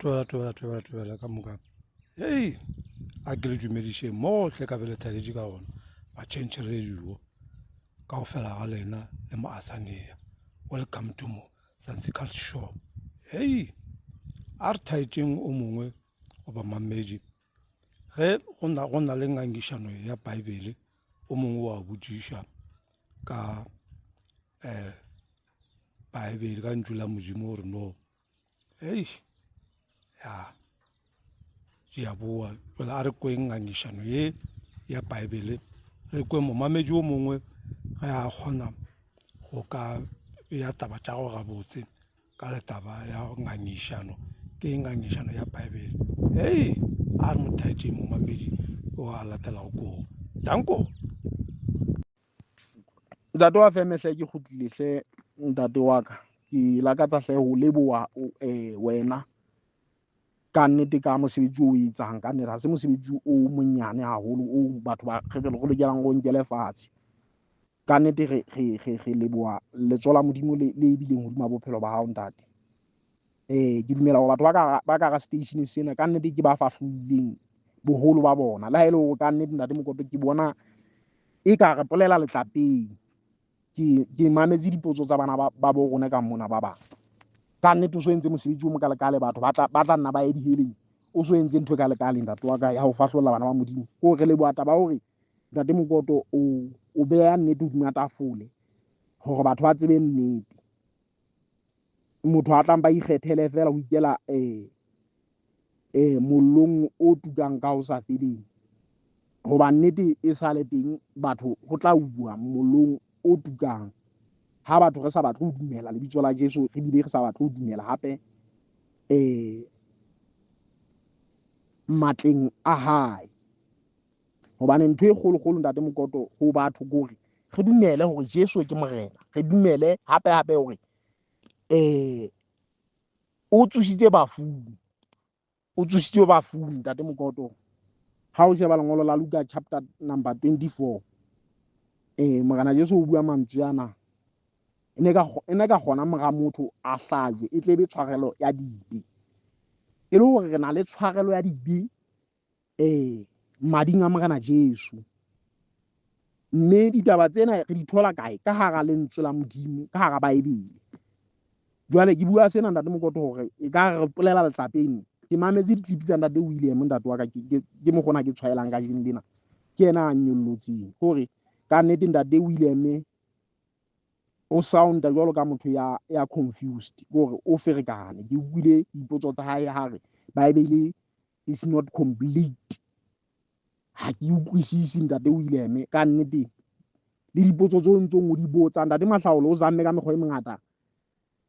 Thobela, thobela, thobela, thobela ka moka. Hei, a ke le dumedišeng mohle ka be le thaletše ka gona Machange Radio ka go fela ga lena le mo Azania. Welcome to mo Sansical Show. Hei, a re thaetšeng o mongwe goba mamedi ge go na le ngangišano ya Bible o mongwe wa botšiša ka um Bible ka ntšu la Modimo gore no hei ya ke a boa jale a re kweng ngangišano ye ya Bible re kwe momamedi o mongwe ge a kgona go ka ya taba tša go gabotse ka letaba ya ngangišano ke ngangišano ya Bible hei a re mothaetše momamedi o a latelago koo danko. Ntate wa feme hle ke kgutlile hle ntate wa ka ke lakatsa hle ho leboha wena ka nnete ka mosebetsi o etsang ka nnete ha se mosebetsi o monyane haholo o batho ba re re lokelang go nkele fatshe ka nnete re re re re leboha letsoho la Modimo le le bileng hodima bophelo ba hao ntate. Ee, ke dumela gore batho ba ka ga station sena ka nnete ke ba fahloileng boholo ba bona le ha e le gore ka nnete ntate Mokoto ke bona e ka re polela letlapeng ke mametse dipotso tsa bana ba bo rona ka mona ba bang ka nnete o so entse mosebetsi o mokalekale batho ba tla nna ba ye diheleng o so entse ntho e kalekale ntate wa ka ya go fahlolla bana ba Modimo ko re leboha taba gore ntate Mokoto o beya nnete hodima tafole gore batho ba tsebe nnete motho a tlang ba ikgethele fela ho ikela mollong o tukang ka ho sa feleng hoba nnete e sale teng batho ho tla uwa mollong o tukang ha batho re sa batle ho dumela lebitso la Jesu re bile re sa batle ho dumela hape matleng a hae hobane ntho e kgolokgolo ntate Mokoto ho batho kore re dumele hore Jesu ke morena re dumele hape hape hore o tsositse bafung o tsositse bafung ntate Mokoto ha o sheba lengolo la Luka chapter number 24 morena Jesu o bua mantswe ana e ne ka kgona mora motho a hlajwe e tlebe tshwarelo ya dibe e le hore re na le tshwarelo ya dibe mading a morena Jesu mme ditaba tsena re di thola kae ka hara lentswe la Modimo ka hara Bible jwale ke bua sena ntate Mokoto hore e ka re polela letlapeng ke mametse di-clip tsa ntate William ntate wa ka ke mokgona ke tshwaelang ka jeno lena ke yena a nyollotseng hore ka nnete ntate William o sounda jwalo ka motho ya confused hore o ferekane ke utlwile dipotso tsa hae ha re Bible is not complete ha ke utlwisise ntate William ka nnete le dipotso tseo ntsong o di botsa ntate Mahlaolo o zamme ka mekgwa e mengata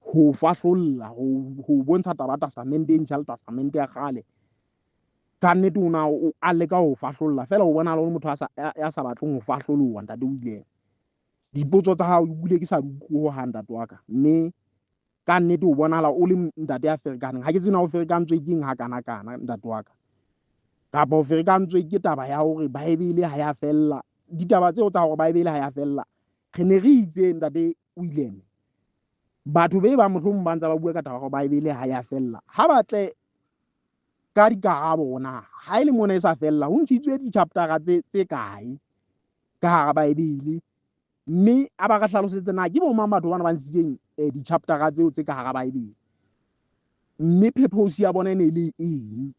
ho fahlolla ho bontsha taba testamente e ntjha le testamente ya kgale ka nnete o na a leka ho fahlolla fela o bonahala o le motho ya sa batleng ho fahloloha ntate William dipotso tsa hao ebile ke sa di utlwe hohang ntate wa ka mme ka nnete o bonahala o le ntate ya ferekaneng ha ke tsena o ferekantswe ke eng ha kana kana ntate wa ka kapa o ferekantswe ke taba ya hore Bible ha ya fella ditaba tseo tsa hore Bible ha ya fella re ne re itse ntate William batho be ba mohlomong ba ntse ba bua ka taba hore Bible ha ya fella ha batle ka dikarabo na ha ile mona e sa fella ho ntshitswe di-chapter tse kae ka hara Bible mme a ba re hlalosetse na ke bo mang batho bana ba ntshitseng di-chapter tseo tse ka hara Bible mme purpose ya bona e ne le eng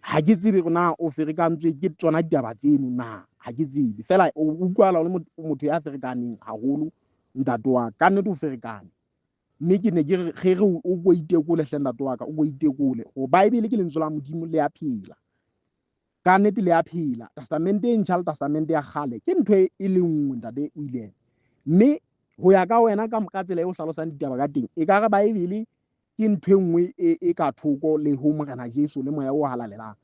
ha ke tsebe na o ferekantswe ke tsona ditaba tseno na ha ke tsebe fela o utlwala o le motho ya ferekaneng haholo ntate wa ka nnete o ferekane mme ke ne ke re ge re o ko itekole hle ntate wa ka o ko itekole go Bible ke lentswe la Modimo le ya phela ka nnete le ya phela testamente e ntjha le testamente ya kgale ke ntho e le nngwe ntate William mme ho ya ka wena ka tsela e o hlalosang ditaba ka teng e ka re Bible ke ntho e nngwe e ka thoko le ho morena Jesu le moya o halalelang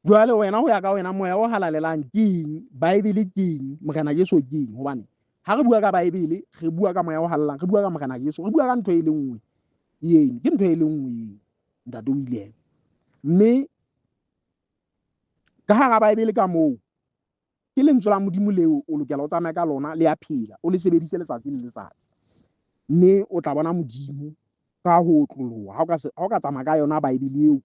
jwale wena ho ya ka wena moya o halalelang ke eng Bible ke eng morena Jesu ke eng hobane ha re bua ka Bible re bua ka moya o halalelang re bua ka morena Jesu re bua ka ntho e le nngwe eno ke ntho e le nngwe eno ntate William mme ka hara Bible ka moo ke lentswe la Modimo leo o lokela o tsamaye ka lona le ya phela o le sebedise letsatsi le letsatsi mme o tla bona Modimo Ka ho otloloha. Ha o ka tsamaya ka yona Bible eo,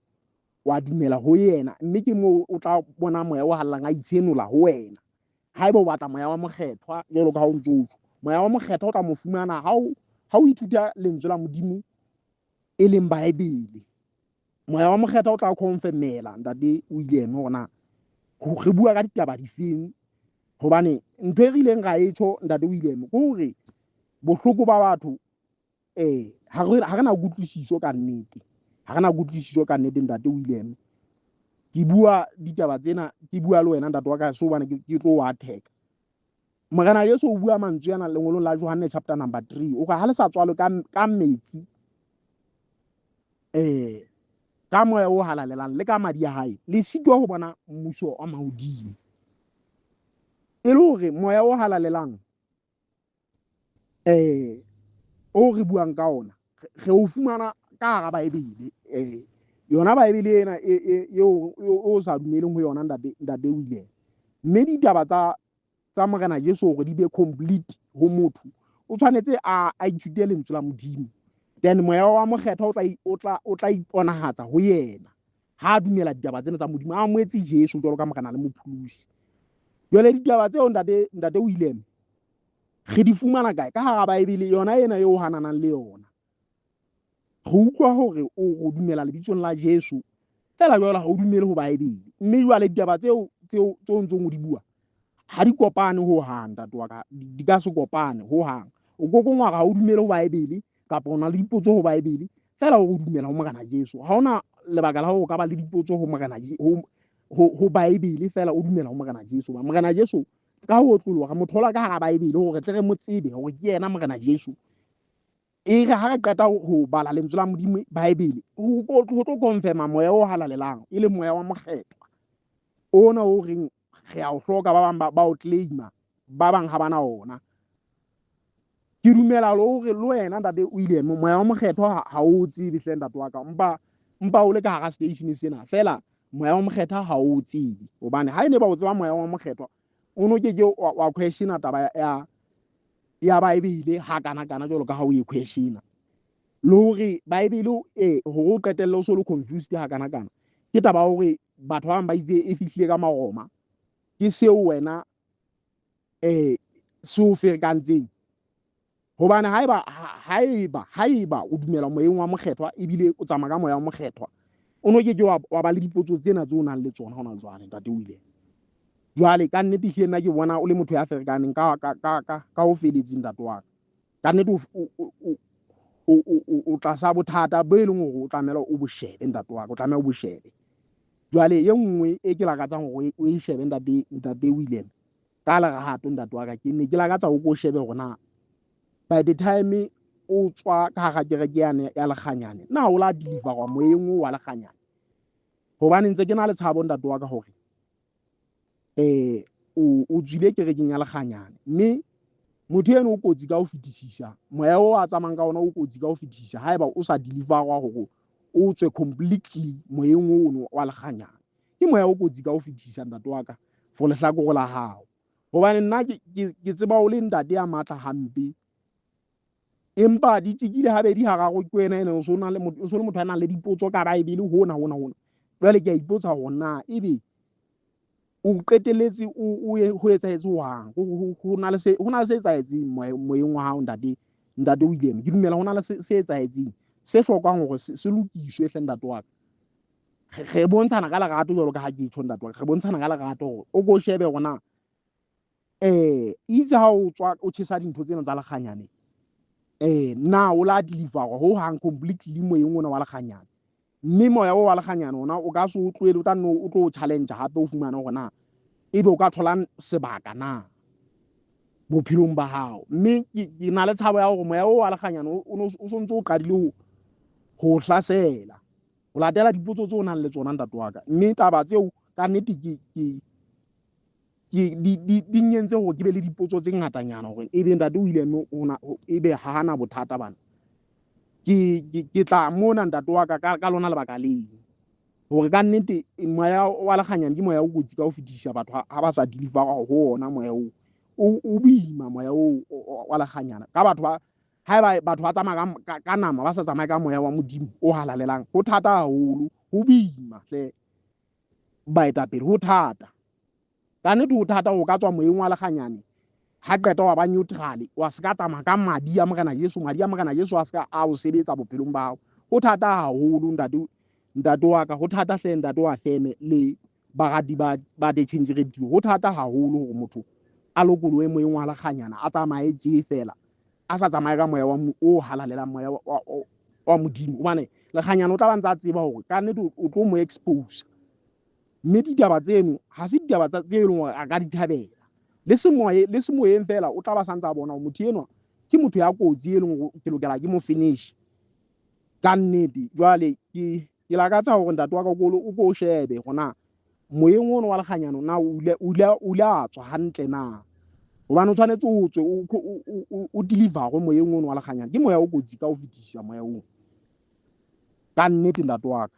wa dumela ho yena, mme ke moo o tla bona moya o halalelang a itshenola ho wena. Haeba o batla moya wa mokgethwa, jwalo ka ha o ntso o tjho, moya wa mokgethwa o tla mo fumana ha o ithuta lentswe la Modimo e leng Bible. Moya wa mokgethwa o tla confirmela ntate William hore na re bua ka ditaba difeng. Hobane ntho e re ileng ra e tjho ntate William ke hore bohloko ba batho ha re na kutlwisiso ka nnete. Ha re na kutlwisiso ka nnete ntate William. Ke bua ditaba tsena, ke bua le wena ntate wa ka, so hobane ke tlo wa theka. Morena Jesu o bua mantswe ana lengolong la Johanne chapter number 3. O re ha le sa tswalwe ka metsi, ka moya o halalelang le ka madi a hae, le sitwa ho bona mmuso wa mahodimo. E le hore moya o halalelang o re buang ka ona, re o fumana ka hara Bible. Yona Bible ena eo o sa dumeleng ho yona ntate William. Mme ditaba tsa Morena Jesu hore di be complete ho motho, o tshwanetse a ithute lentswe la Modimo. Then moya wa mokgethwa o tla iponahatsa ho yena ha a dumela ditaba tsena tsa Modimo, a amohetse Jesu jwalo ka Morena le Mopholosi. Jwale ditaba tseo ntate William re di fumana kae? Ka hara Bible yona ena eo hananang le yona. Re utlwa hore o dumela lebitsong la Jesu, fela jwale ha o dumele ho Bible. Mme jwale ditaba tseo tseo ntsong o di bua ha di kopane ho hang ntate wa ka, di ka se kopane ho hang. O kokongwa ha o dumele ho Bible kapa o na le dipotso ho Bible, fela o dumela ho Morena Jesu. Ha ona lebaka la hore o ka ba le dipotso ho Morena ho Bible, fela o dumela ho Morena Jesu. Ba Morena Jesu ka ho otloloha re mo thola ka hara Bible hore tle re mo tsebe hore ke yena Morena Jesu. E re ha re qeta ho bala lentswe la Modimo Bible, ho tlo confirma moya o halalelang e le moya wa mokgethwa ona o reng re a o hloka, ba bang ba o claima, ba bang ha bana ona. Ke dumela le hore le wena ntate William moya wa mokgethwa ha o tsebe hle ntate wa ka, mpa o le ka hara station sena, fela moya wa mokgethwa ha o tsebe. Hobane ha e ne ba o tseba moya wa mokgethwa, o no ke ke wa questiona taba ya Bible ha kana kana jwalo ka ha o e questiona. Le hore Bible hore o qetelle o so le confused ha kana kana, ke taba hore batho ba bang ba itse e fihlile ka Maroma. Ke seo wena se o ferekantseng. Hobane haeba o dumela moyeng wa mokgethwa ebile o tsamaya ka moya wa mokgethwa, o no ke ke wa ba le dipotso tsena tse o nang le tsona hona jwale ntate William. Jwale ka nnete ehlile nna ke bona o le motho ya ferekaneng ka ho feletseng ntate wa ka. Ka nnete o tlasa bothata bo e leng hore o tlamehile o bo shebe ntate wa ka, o tlameha o bo shebe. Jwale e nngwe e ke lakatsang hore o e shebe ntate William ka lerato ntate wa ka, ke ne ke lakatsa o ko shebe hore na by the time o tswa ka hara kereke yane ya Lekganyane, na o la deliverwa moyeng oo wa Lekganyane. Hobane ntse ke na le tshabo ntate wa ka hore o tswile kerekeng ya Lekganyane, mme motho eno o kotsi ka ho fetisisa, moya o a tsamayang ka ona o kotsi ka ho fetisisa haeba o sa deliverwa hore o tswe completely moyeng ono wa Lekganyane. Ke moya o kotsi ka ho fetisisa ntate wa ka for lehlakore la hao. Hobane nna ke tseba o le ntate ya matla hampe, empa di tsikile habedi hararo ke wena ena o so na le motho, o so le motho a nang le dipotso ka Bible hona hona hona. Jwale ke a ipotsa hore na ebe o qetelletse o ho etsahetse jwang? Ho na le se etsahetseng moyeng wa hao ntate William. Ke dumela ho na le se etsahetseng se hlokang hore se lokiswe hle ntate wa ka. Re bontshana ka lerato jwalo ka ha ke tjho ntate wa ka, re bontshana ka lerato hore o ko shebe hore na itse ha o tswa o tjhesa dintho tsena tsa Lekganyane, na o la deliverwa ho hang completely moyeng ona wa Lekganyane. Mme moya o wa Lekganyane ona o ka se o tlohele, o tla nno o tlo challenge hape o fumane hore na ebe o ka thola sebaka na bophelong ba hao. Mme ke na le tshabo ya hore moya o wa Lekganyane o sontse o qadile ho hlasela, o latela dipotso tseo o nang le tsona ntate wa ka. Mme taba tseo ka nnete ke di nyentse hore ke be le dipotso tse ngatanyana hore ebe ntate o ile ebe ha hana bothata bana. Ke tla mona ntate wa ka ka lona lebaka leo, hore ka nnete moya wa Lekganyane ke moya o kotsi ka ho fetisisa. Batho ha ba sa deliver ho ona moya oo, o boima moya oo wa Lekganyane ka batho ba Haeba batho ba tsamaya ka nama, ba sa tsamaye ka moya wa Modimo o halalelang, ho thata haholo, ho boima hle baetapele, ho thata. Ka nnete ho thata ho ka tswa moyeng wa lekganyane, ha qeta wa ba neutral, wa se ka tsamaya ka madi a Morena Jesu, madi a Morena Jesu a se ka a o sebetsa bophelong ba hao. Ho thata haholo ntate, ntate wa ka, ho thata hle ntate wa feme le barati ba The Change Radio. Ho thata haholo hore motho a lokolohe moyeng wa lekganyana, a tsamaye tje fela, a sa tsamaye ka moya wa o halalelang, moya wa Modimo. Hobane lekganyana o tla ba ntse a tseba hore ka nnete o tlo mo expose. Mme ditaba tseno ha se ditaba tse leng hore a ka di thabela. Le semoye, le semoyeng fela o tla ba santse a bona hore motho enwa ke motho ya kotsi e leng hore ke lokela ke mo finish. Ka nnete jwale ke lakatsa hore ntate wa ka o ko shebe hore na moyeng ono wa lekganyane na o ile a tswa hantle na. Hobane o tshwanetse o tswe o deliver moyeng ono wa lekganyane. Ke moya o kotsi ka ho fetisisa moya oo. Ka nnete ntate wa ka.